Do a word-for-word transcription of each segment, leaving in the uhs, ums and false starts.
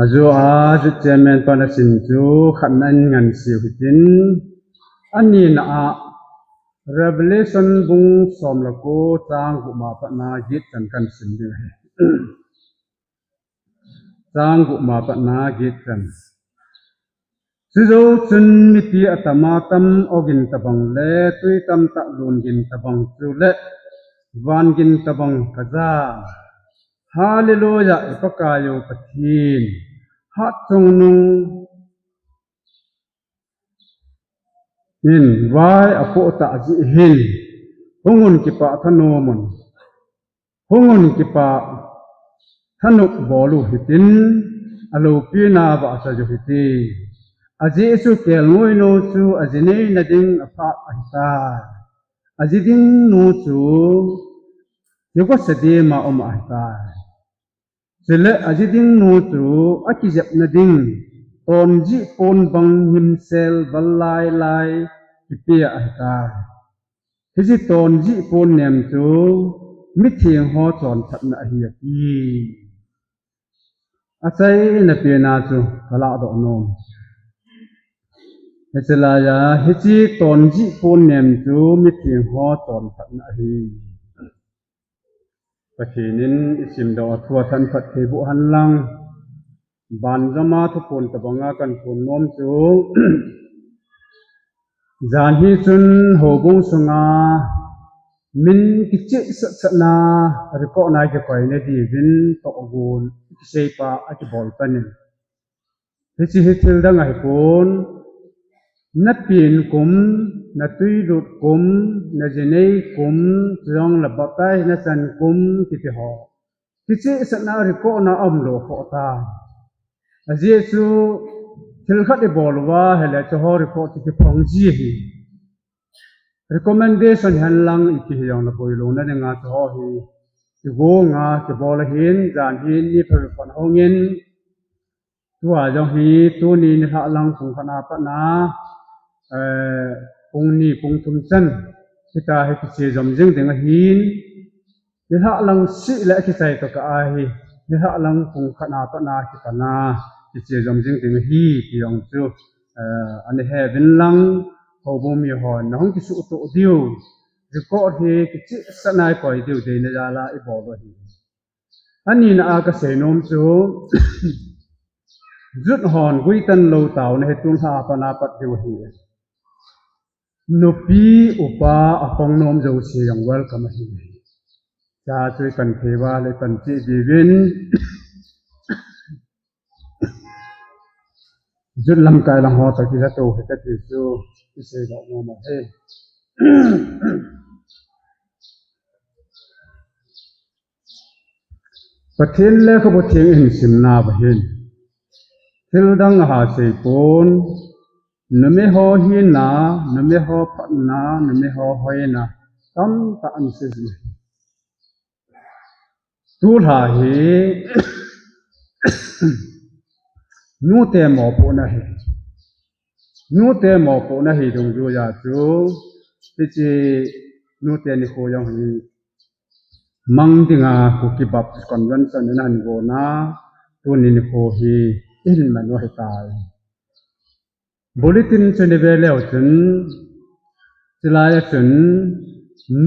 Ajo a, Youth Chairman pan asim chu khatna in ngan siu hitin, anina a Revelation bung som le ko chang gup ma patna get chan kan sim ding ahi. Chang gup ma patna get chan. Chujou chun mipi atam atam ogin tabang le tui tamtah lungin tabang chule vangin tabang kaja. Hallelujah, i Pakai u Pathen. Hatchungnung in vai apoh tah jeh hin, hungun kipah thanom un. Hungun kipah thanop bol u hitin, aloupina vahchoi u hite. Ajeh chu kelngoi nu chu aji neina ding aphat ahitai. Aji ding nu chu kigosa dema um ahitai. Chule aji ding nu chu akijepna ding tonjih pon bang himsel val lai lai kipe ahitai. Hiche tonjih pon nem chu mitheng ho chonphatna ahi ati. Achaina pena chu kalahdoh nom. Hiche laiya hiche tonjih pon nem chu mitheng ho chonphatna ahi. Pathen in i simdoh a thu athanphat thei boh hen lang. Banjom a thuphon tabanga kan phon nom chu, jan hi chun houbung sunga min kichehsah sahna record na kikoina diuvin tohgon kiseipa akibol panin. Hiche hi thil dang ahipon, na pen kum, na tuilut kum, na jinei kum, chujong le baptize na chan kum kiti ho kichehsahna record na aumlou khoh ta. Ajeh chu thil khat ibol uva ahile chuho record chu kiphong ji ahi. Recommendation hen lang iti hijongle boilouna dinga chuho hi igonga kibol ahin, jan hi ni phabep pan hongin, tua jong hi tuni nilhah lang pung khat a patna, eh, pung ni pung thum chan hitia hi kiche jom jing ding ahin, nilhah lang seh le akichai tokah a hi, nilhah lang pung khat a patna kipat a kiche jom jing ding ahi ti jong chu, eh, ana he uvin lang, houbung mihon nahung kisuhtoh diu, record hi kichehsahna ikoi diu deina jal a ibol u ahi. Anina a kasei nom chu, youth hon guitan lou taona hi tunlhah a pat a pat diu ahi. Nupi upa apang nom jouse jong welcome ahi. Cha chu ipan thei uva le ipan cheh diuvin, youth lamkai lang ho toh kijato hite ti chu iseidoh nom ahi. Pathen lekhabu theng ihin simna uva hin thil dang aha seipon, numei ho hina, numei ho phatna, numei ho hoina tamtah ana seijin ahi. Tulha hi nute mopohna ahi. Nute mopohna ahi dungjuiya chu, hiche nute nikho jong hi mang dinga Kuki Baptist Convention in ahin gonna, tuni nikho hi ihin man u ahitai. Bulletin chu nave leu chun, chulaiya chun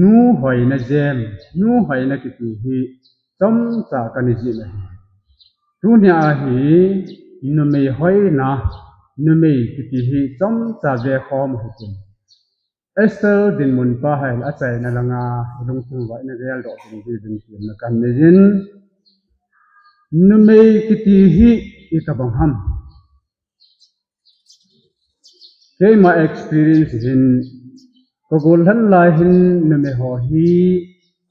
nu hoina jem, nu hoina kiti hi chomcha kana jih ahi. Tunia hi numei hoina, numei kiti hi chomcha vekhom u hitin, Esther dinmun pa hel achaina langa lungthim uva ina geldoh ding diuvin temna kanei jin. Numei kiti hi itobang ham? Keima experience hin, kagol lhan lai hin numei ho hi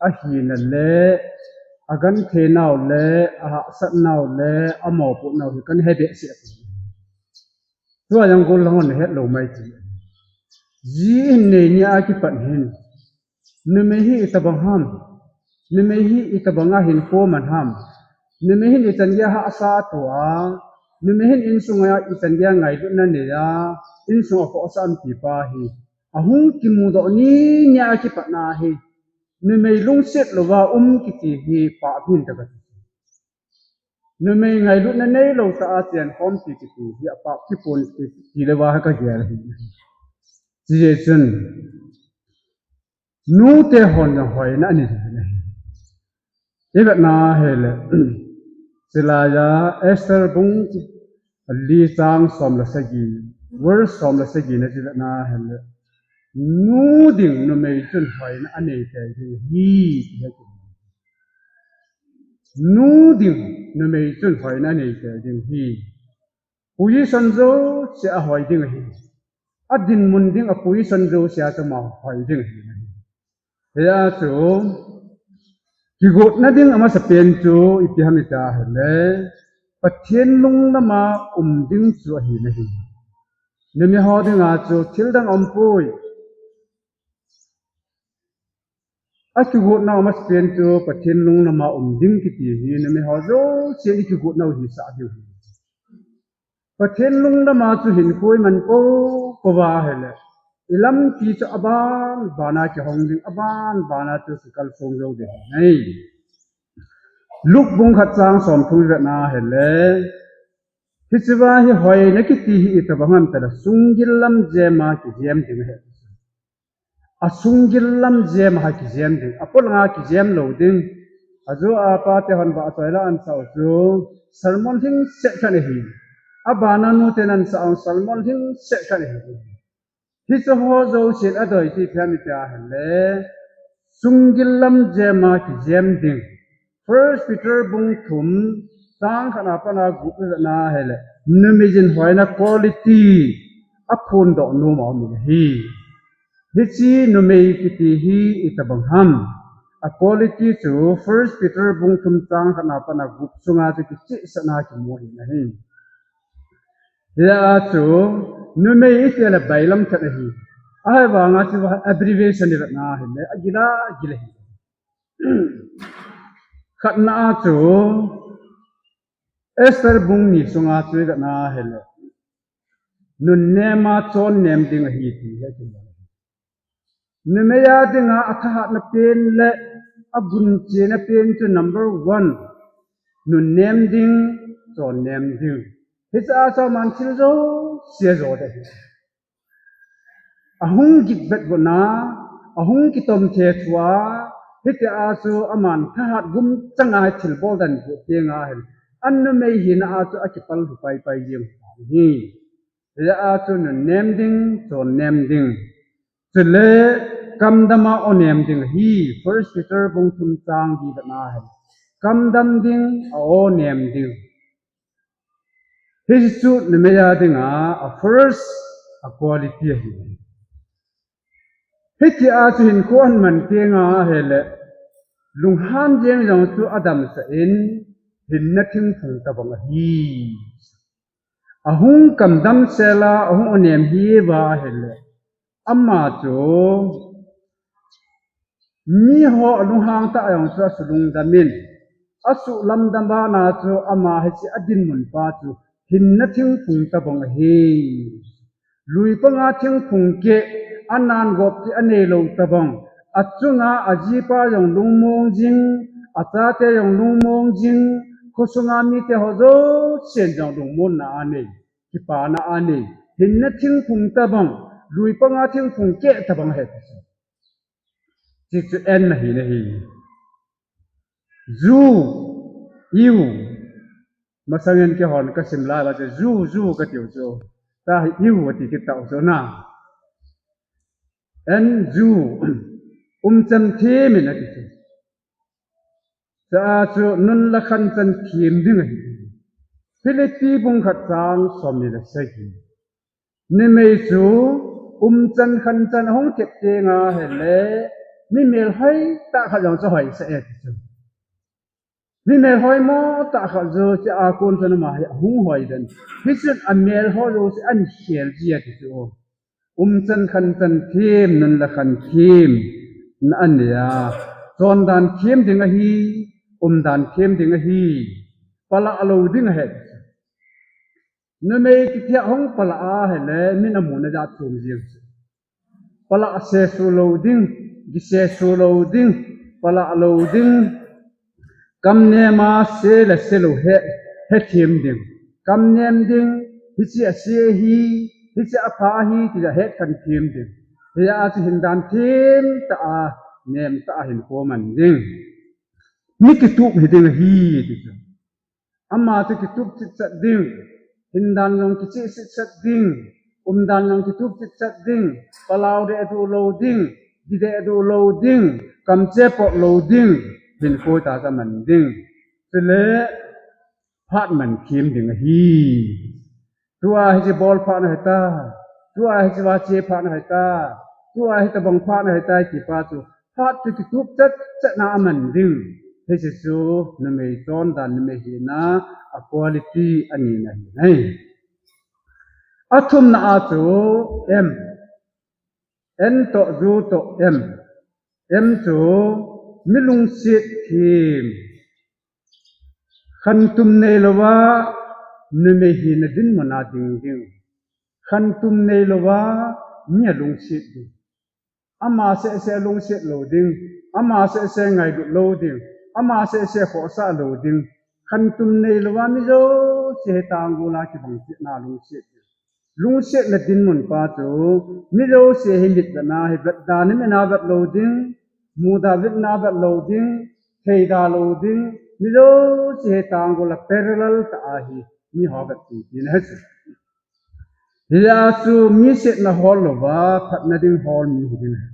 ahina le, agenthei nau le, ahahsat nau le, amopoh nau hi kana he behseh. Tua jong gollhang hon ahet lou mai ti. Ji hin nei nia kipat hin, numei hi itobang ham? Numei hi itobanga hinkho man ham? Numei hin ichan geiya hahsa atoh a, numei hin insunga ichan geiya ngailutna anei a, insunga khohsah am ti pa hi ahung kimudoh ni nia kipatna hi, numei lungset louva um kiti hi pah ahin taka ti. Numei ngailutna neilou tah a chenkhompi kiti hi apap kipon ti le va ka gel ahi. Chijeh chun nute hon jong hoina anei ahi. Ivetna ahile, chulaiya Esther bung li chang som le sagi, verse som le sagi na chu ivetna ahile, nu ding numei chun hoina anei tei ding ahi, ti ahi. Nu ding numei chun hoina anei tei ding ahi. Position jousea hoi ding ahi. Adinmun ding a position jousea chu ama hoi ding ahi. Hia chu kigotna ding amasapen chu ipi ham iti ahile, Pathen lunglam a um ding chu ahi nahi. Numei ho dinga chu thil dang aumpoi. Akigotna amasapen chu Pathen lunglam a um ding kiti hi numei ho jousen ikigotnau hisah diu ahi. Pathen lunglam a chu hinkho iman popo uva ahile, ilampi chu aban bana kihong ding, aban bana chu kikalsong jou ding ahi. Luke bung khat chang somthum ivetna ahile, hichea hi hoina kiti hi itobang ham itile, sunggil lam jema kijem ding ahi. Asunggil lam jema kijem ding, apolanga kijem lou ding. Ajo apa te hon vahchoila ansah u chu sermon lhingset khat ahi. Abana nuten ansah u sermon lhingset khat ahi. Hicheho jousen adei chu ipi ham iti ahile, sunggil lam jema kijem ding. First Peter bung thum chang khatna patna gup ivetna ahile, numeijin hoina quality aphondoh nom aum ahi. Hiche numei kiti hi itobang ham, a quality chu First Peter bung thum chang khatna patna gup sunga chu kichehsahna kimu ahi nahi. Hia chu numei iti le bailam khat ahi. Ahivanga chu abbreviation ivetna ahile, agil agil ahi. Khatna a chu Esther bung ni sunga chu ivetna ahile, nunnem a chonnem ding ahi ti ahi. Numei a dinga athahatna pen le agunchena pen chu number one, nunnem ding, chonnem ding. Hichea chu aman thil jouse ajo ding ahi. Ahung gitvet got na, ahung kitom thethua, hitia chu aman thahat gumchanga thilbol dan got tenga hin, anumei hina a chu akipal lhu paipai jeng ahi. Hia chu nunnem ding, chonnem ding. Chule kamdam a onem ding ahi, First Peter bung thum chang li le na hin. Kamdam ding, a-onem ding. Hichu numei a dinga, a first, a quality ahi. Hitia chu hinkho aman tenga ahile, lunghan jeng jong chu adamsah in, hinna thingphung tobang ahi. Ahung kamdam sela, ahung onem hiuva ahile, ama chu miho alunghang tah jong chu asulungdam in, asuhlamdam bana chu ama hiche adinmun pa chu hinna thingphung tobang ahi. Luipanga thingphung keh, anangop ti aneilou tobang, achunga ajipa jong lungmong jing, achate jong lungmong jing, khosunga mite ho jousen jong lungmonna anei, kipana anei, hinna thingphung tobang, luipanga thingphung keh tobang ahi. Hichu N ahi nahi. Ju, U. Masangin keihon kasim lai uva chu, ju, ju katiu chu. Tua hi U ati kit tau chu na. N, ju. Umchan them in ati chu. Tua chu nun le khanchan them ding ahi. Philippi bung khat chang som ni le sagi. Numei chu umchan khanchan ahung thep tenga ahile, mi melhoi tah khat jong chu hoisah e ti chu. Mi melhoi mo tah khat jouse a kon chun ama hi ahung hoi den. Hichun amelhoi jouse ahin khel ji e ti chu. Umchan khanchan them, nun le khan them na anei a. Chondan them ding ahi, umdan them ding ahi. Palah lou ding ahi. Numei kiti a hung palah ahile, min amu na jat thum jeng chu. Palah sesu lou ding, gisesu lou ding, palah lou ding. Kamnem a se le se lou he, hethem ding, kamnem ding, hiche ase ahi, hiche apha ahi, tia hetkhen them ding. Hijeh a chu hindan themtah a, nemtah a hinkho man ding. Mi kitup hiding ahi, ti chu. Ama chu kitup chitchat ding, hindan jong kicheh chitchat ding, umdan jong kitup chitchat ding, palao deh duh lou ding, gideh duh lou ding, kamchepot lou ding, hinkho tah a man ding. Chule phat man them ding ahi. Tua hiche bol phat nahi ta, tua hiche va che phat nahi ta, tua hitobang phat nahi ta, ti pa chu phat chu kitup chatchat na a man ding. Hiche chu numei chondan, numei hina a quality ani nahi. Athumna a chu M, N toh, U toh, M. M chu mi lungset them. Khantum neilouva numei hina dinmun a ding ding. Khantum neilouva mi alungset ding. Ama seh seh alungset lou ding. Ama seh seh ngailut lou ding. Ama seh seh khohsah lou ding. Khantum neilouva mi jouse hi tanggol a kibang chetna lungset ding. Lungsetna dinmun pa chu mi jouse hi mitvetna hi vetda nimin a vet lou ding, muda vetna vet lou ding, theida lou ding, mi jouse hi tanggol a parallel tah a hi miho vet ding tina ahi chu. Hijeh a chu mi setna hol louva phatna ding hol mi hiding ahi.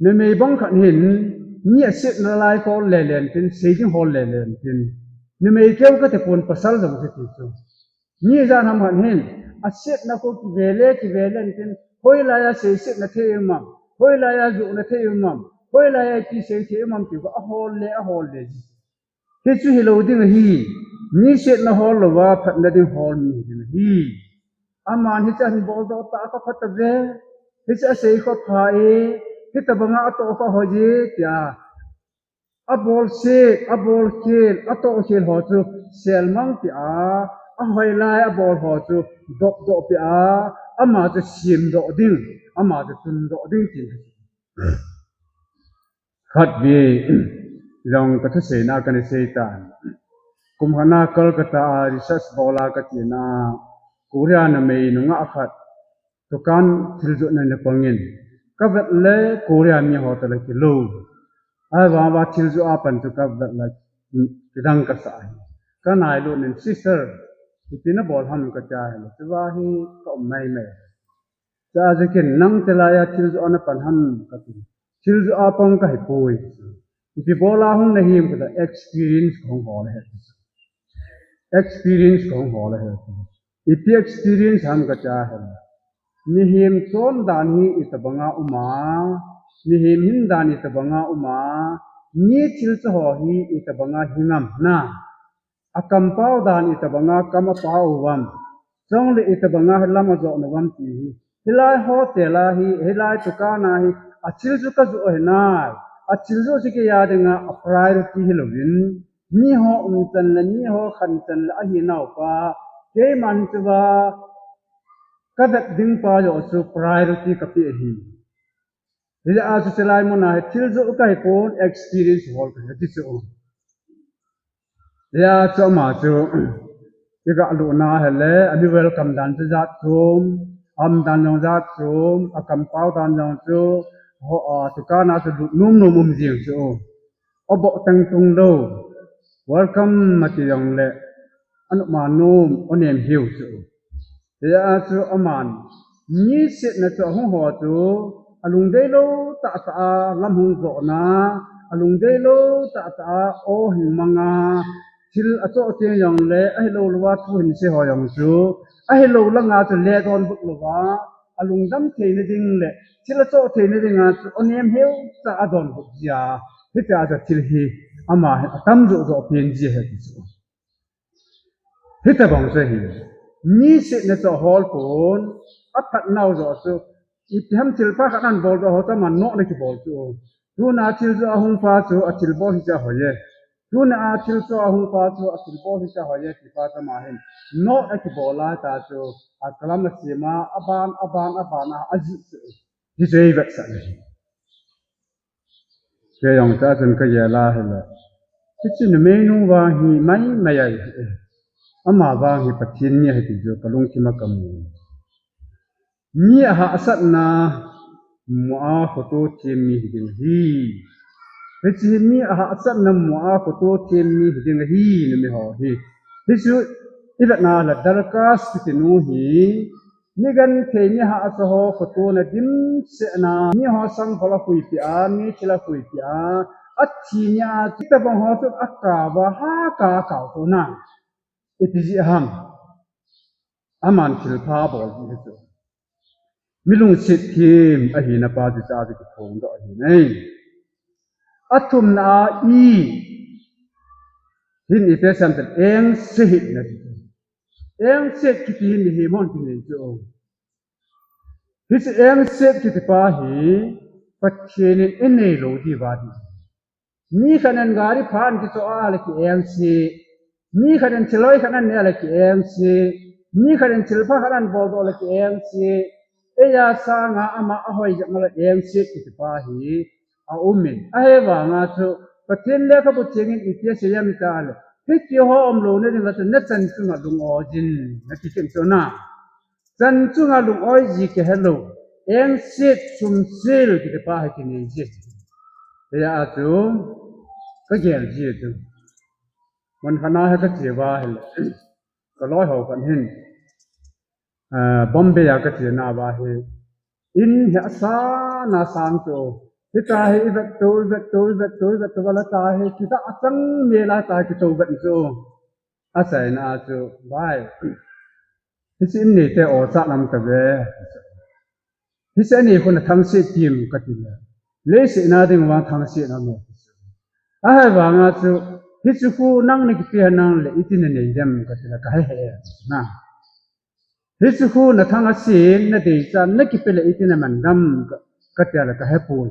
Numei bang khat hin mi asetna lai hol lelen tin, sei ding hol lelen tin. Numei keu kati pon, pasal jong chu ti chu. Mi ijat ham khat hin asetna khu kivele kivelen tin, hoilai a seisetna thei um am, hoilai a johna thei um am, hoilai a ipi sei thei um am ti khu ahol le ahol le ji. Hichu hilou ding ahi. Mi setna hol louva phatna ding hol mi hiding ahi. Aman hiche ahin boldoh tah a ka phatah ve, hiche asei khu apha e, hitobanga atoh khu ahoi e, tia abolset, abolkhel, atohkhel ho chu selmang peh a, ahoilai abol ho chu dopdoh peh a, ama chu semdoh ding, ama chu tundoh ding tina ahi. Khatvei jong ka thuseina kana sei tan. Kum khat na Kolkata a research bol a ka tina, Korea numei nungah khat dukan thil johna a pangin, ka vet le Korea miho toh le kilou. Ahivang uva thil joh a pan chu ka vet le kidang kasa ahi. Ka nailut in, "Sister, ipi nabol ham?" ka ti ahile, "Chua hi ka um maimai." Chua chu keiin, "Nang chelai a thil joh a napan ham?" ka ti. "Thil joh a pang kahi poi." "Ipi bol a hung nahim?" ka ti. "Experience kahung hol ahi." "Experience kahung hol ahi." "Ipi experience ham?" ka ti ahile, "Mihem chondan hi itobanga um a, mihem hindan itobanga um a, mi thil cha ho hi itobanga hing am na. Akampau dan itobanga kam apau vam, chule itobanga lam ajoh uvam ti hi. Hilai hotel a hi, hilai dukan a hi, athil chu kajoh ahi nai. Athil joh chu kei a dinga a priority hilouvin, miho umchan le miho khanchan le ahinau pa, keiman chua kavet ding pa joh chu priority kapeh ahi. Hijeh a chu chulai mun a hi thil joh kahi pon, experience hol kahi," ati chu. Hijeh a chu ama chu iga lutna ahile, ami welcome dan chu jat chom, aumdan jong jat chom, akampau dan jong chu, ho, a, dukan a chu lut nom nom um jing chu. Aboh teng tung lou, welcome ati jongle, anop ma nom, anem hiu chu. Hijeh a chu aman, mi setna chu ahung ho chu, alungdei lou tahtah a lam hung johna, alungdei lou tahtah a aw hin manga, thil achoh teng jongle, ahilou louva thu hin sei ho jong chu, ahilou langa chu le donbut louva, alungdam theina ding le thil achoh theina dinga chu anem hiu cha adonbut jia. Hitia chu thil hi ama hin atam joh joh pen ji ahi ti chu. Hitobang chu ahi. Mi setna chu ahol pon, aphatnau joh chu, itiham thil pha khat ahin boldoh ho chu aman nohna kibol chu. Tuna thil joh ahung pa chu athilbol hiche ahoi e. Tuna athil joh ahung pa chu athilbol hiche ahoi e, ti pa chu ama hin nohna kibol a ta chu, akalam asem a, aban, aban, aban a, ajih chu. Hiche hi vetsahna ahi. Kei jong chua chun kagel a hile, Hichu numei nu vang hi maimai ahi. Ama vang hi Pathen mi ahi ti chu kalungthim a kamu. Mi ahahsatna mu a khoto them mi hiding ahi. Hichu hi mi ahahsatna mu a khoto them mi hiding ahi, numei ho hi. Hichu ivetna le Dorcas kiti nu hi, mi genthei mi hahsa ho khotona dimset na, miho sang ho la huipi a, mi thil a huipi a, athi nia, kitobang ho chu akao va, ha ka kao kona. Ipi jeh ham. Aman thilpha bol jeh chu. Mi lungset them ahina pa chu cha chu kiphongdoh ahi nai. Athumna a i hin ipi asei ham tile engse hina. Engset kiti hi mihem hon kinei chu. Hichu engset kiti pa hi Pathen in einei lou diu ahi. Mi khat in gari pha in kichoh a le kiengse. Mi khat in thilhoi khat in anei a le kiengse. Mi khat in thilpha khat in boldoh le kiengse. Eia sanga ama ahoi jeh a le engset kiti pa hi aumin. Ahivanga chu Pathen lekhabu theng in ipi asei ham itile, hiti ho umlouna dinga chu nachan chunga lung-oi jin, nati kit in chu na. Chan chunga lung-oi ji kihe lou, engset sumsel kiti pa hi kinei ji. Hijeh a chu kagel ji chu. Mun khat a hi kache uva ahile, kaloi ho khat hin, ah, Bombay a kache nauva hi, in hi asang na sang chu. Hitia hi ivet to, ivet to, ivet to, ivet to, vala ta hi, kita achang mela ta kitou vet chu. Achaina chu, bai. Hichu in neite o cha nam ta ve. Hichu anei khu nathangset tim kati le. Leiset na ding vang thangset na mo. Ahivanga chu, hichu khu nang nakipe nang le iti nanei dem kati le kahe he. Na. Hichu khu nathangset nadei cha nakipe le iti naman dem ka, kati le kahe poi.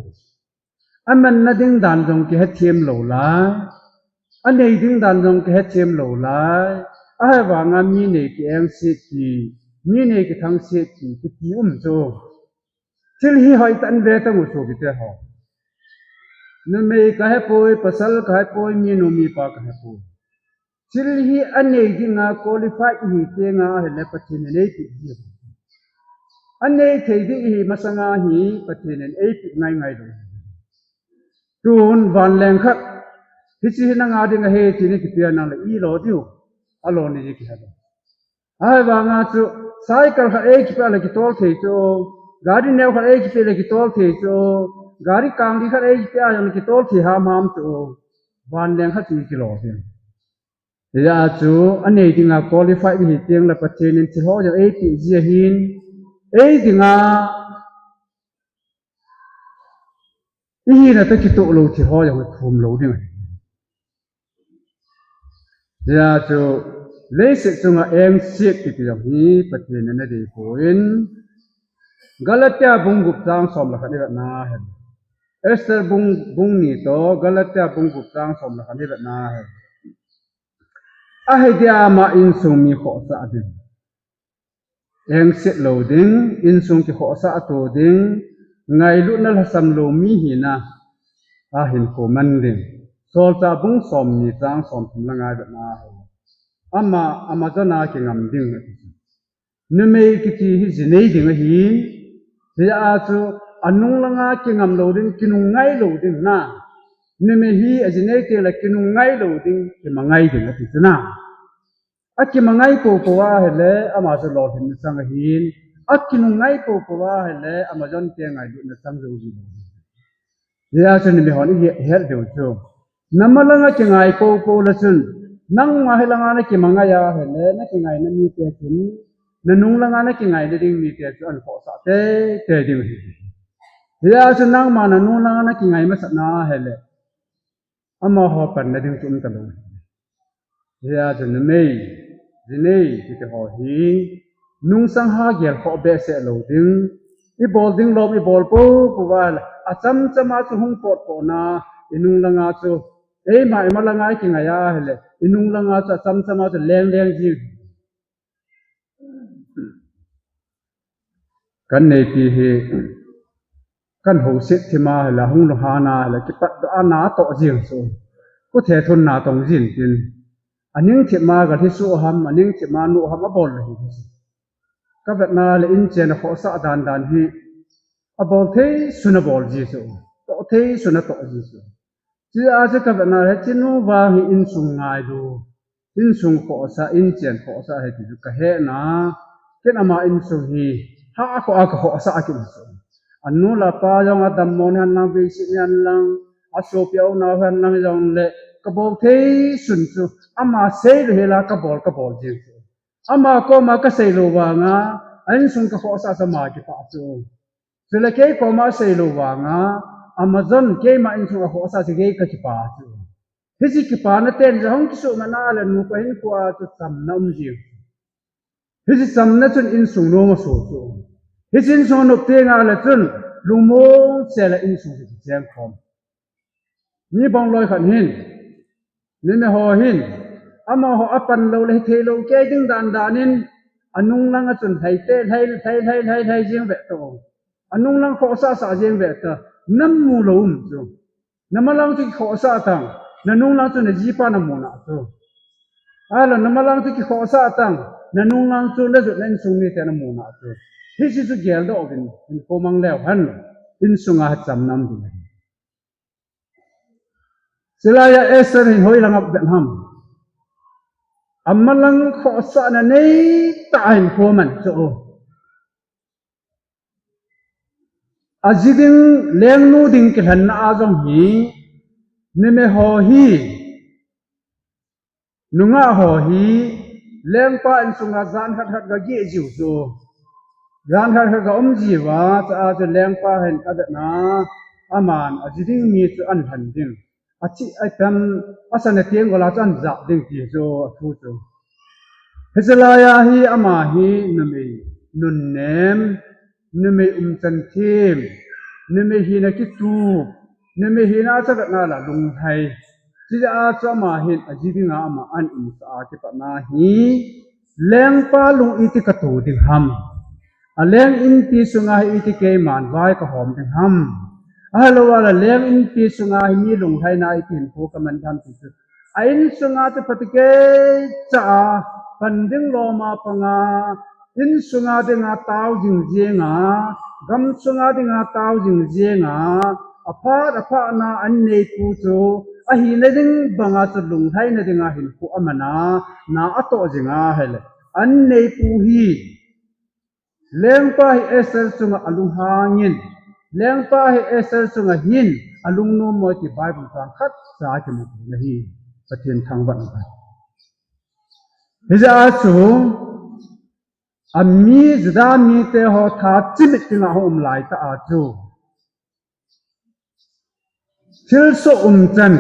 Amanna ding dan jong kihe them lou lai. Anei ding dan jong kihe them lou lai. Ahivanga mi nei kiengset ti, mi nei kithangset ti, kiti um chu. Thil hi hoitah in ve tang u chu kiti ho. Numei kahe poi, pasal kahe poi, minu mipa kahe poi. Thil hi anei dinga qualify ihi tenga ahile Pathen in eipeh ji. Anei thei ding ihi masanga hi Pathen in eipeh ngai ngai lou. Tun vanleng khat, hiche hi nanga ding ahi ti nakipe nang le ilo diu. Alo ni ji kihe lou. Ahivanga chu, cycle khat eikipeh le kitol thei chu, gari neo khat eikipeh le kitol thei chu, gari kangli khat eikipeh a jong kitol thei ham ham chu, vanleng khat chu kilo thei. Hijeh a chu, anei dinga qualify ihi teng le Pathen in thil ho jong eipeh ji ahin, ei dinga ihina toh kitoh lou thil ho jong thum lou ding ahi. Hijeh a chu, leiset chunga engset kiti jong hi Pathen in adei poi. Galatia bung gup chang som le khat ivet na hen. Esther bung, bung ni toh Galatia bung gup chang som le khat ivet na hen. Ahi dia ama insung mi khohsah ding, engset lou ding, insung kikhohsah to ding, ngailutna lhasam lou mi hina ahinkho man ding. Solchah bung som ni chang som thum le nga ivet na hen. Ama, ama jona kingam ding. Numei kiti hi jinei ding ahin, hijeh a chu anung langa kingam lou ding, kinungngai lou ding na. Numei hi ajinei teng le kinungngai lou ding, kimangai ding ati chu na. Akimangai poupou ahile, ama chu lolhinna chang ahin, akinungngai poupou ahile, ama jon teng ngailutna chang jou ji lou. Hijeh a chun numei hon ihet diu chu, nama langa kingai poupou le chun, nangma hi langa nakimangai ahile, nakingaina mite chun, nanung langa nakingaina ding mite chu ahin khohsah teitei ding ahi. Hijeh a chun nangma nanung langa nakingai masat na ahile, amaho panna ding chu um talou. Hijeh a chu numei, jinei kiti ho hi, nungsang ha gel khoh behseh lou ding, ibol ding lom ibol poupou va le, achamchama chu hung potpot na, inung langa chu, eima ima langa ikingai ahile, inung langa chu achamchama chu lengleng ji. Kan neipi hi, kan houset thim ahile, hung lunghan ahile, kipatdoh a natoh jing chu. Kuthe thun na tong jin tin. Aning thip ma gal hi su ham, aning thip ma nu ham abol le hi. Ka vet na le inchen a khohsah dan dan hi. Abol thei sun abol ji su. Toh thei sun atoh ji su. Chia chu ka vet na le chinu vang hi insung ngailu. Insung khohsah, inchen khohsah hi ti chu ka he na. Ken ama insung hi. Ha khoh a ka khohsah a kin su. Anu le apa jong adammo ni hen lang, beisei ni hen lang, asopi a u nao hen lang jong le, kabol thei sun chu, ama sei lou hela kabol, kabol jing chu. Ama koma kasei lou vanga, a insung kakhohsah chu ama kipah chu. Chule kei koma asei lou vanga, ama jong keima insung akhohsah chu kei kakipah chu. Hiche kipana ten jong hung kisuhmang a le nupa hinkhoa chu chamna um jing. Hiche chamna chun insung nom aso chu. Hiche insung anop teng a le chun lungmong cheh le insung hi kicheng khom. Mi bang loi khat hin, numei ho hin, amaho apan lou le hithei lou kei ding dan dan in, anung lang a chun lhai te, lhai, lhai, lhai, lhai, lhai jing ve to. Anung lang khohsah sah jing ve ta, namu lou um chu. Namalang chu kikhohsah tang, nanung lang chu najipa namu na chu. Ahilou, namalang chu kikhohsah tang, nanung lang chu najot na insung mite namu na chu. Hiche chu geldoh uvin, hinkho mang leu hen, insunga chamna um ding ahi. Chulai a Esther hin hoilang a vet ham. Amalang khohsahna neitah a hinkho aman chu. Aji ding, lengnu ding kilhenna a jong hi, numei ho hi, nungah ho hi, lengpa insunga jan khat khat gageh jiu chu. Jan khat khat ga um jiuva, chua chu lengpa hin avet na, aman aji ding mi chu ahin lhen ding. Achi, atam, asan ateng gola chu ahin jah ding ti chu athu chu. Hiche laiya hi ama hi numei nunnem, numei umchan them, numei hina kitup, numei hina chu avet na la lunglhai. Chujeh a chu ama hin aji dinga ama ahin umsah a kipatna hi, lengpa lung iti kato ding ham. Aleng inpi sunga hi iti keiman vai kahom ding ham. Ahilou le leng inpi sunga hi mi lunglhaina iti hinkho kaman ding ham ti chu. A insunga chu phatecha a, pan ding loma panga, insunga dinga tao jing jenga, gamsunga dinga tao jing jenga, aphat aphatna anneipu chu, ahina ding banga chu lunglhaina dinga hinkho amana, na atoh jinga ahile. Anneipu hi, lengpa hi Esther chunga alunghangin, lengpa hi Esther chunga hin alungnom mo ti Bible chang khatcha kimu na hi, Pathen thangvah in. Hijeh a chu, ami Juda mite ho tha chimit dinga hung um laitah a chu, thilsoh umchan,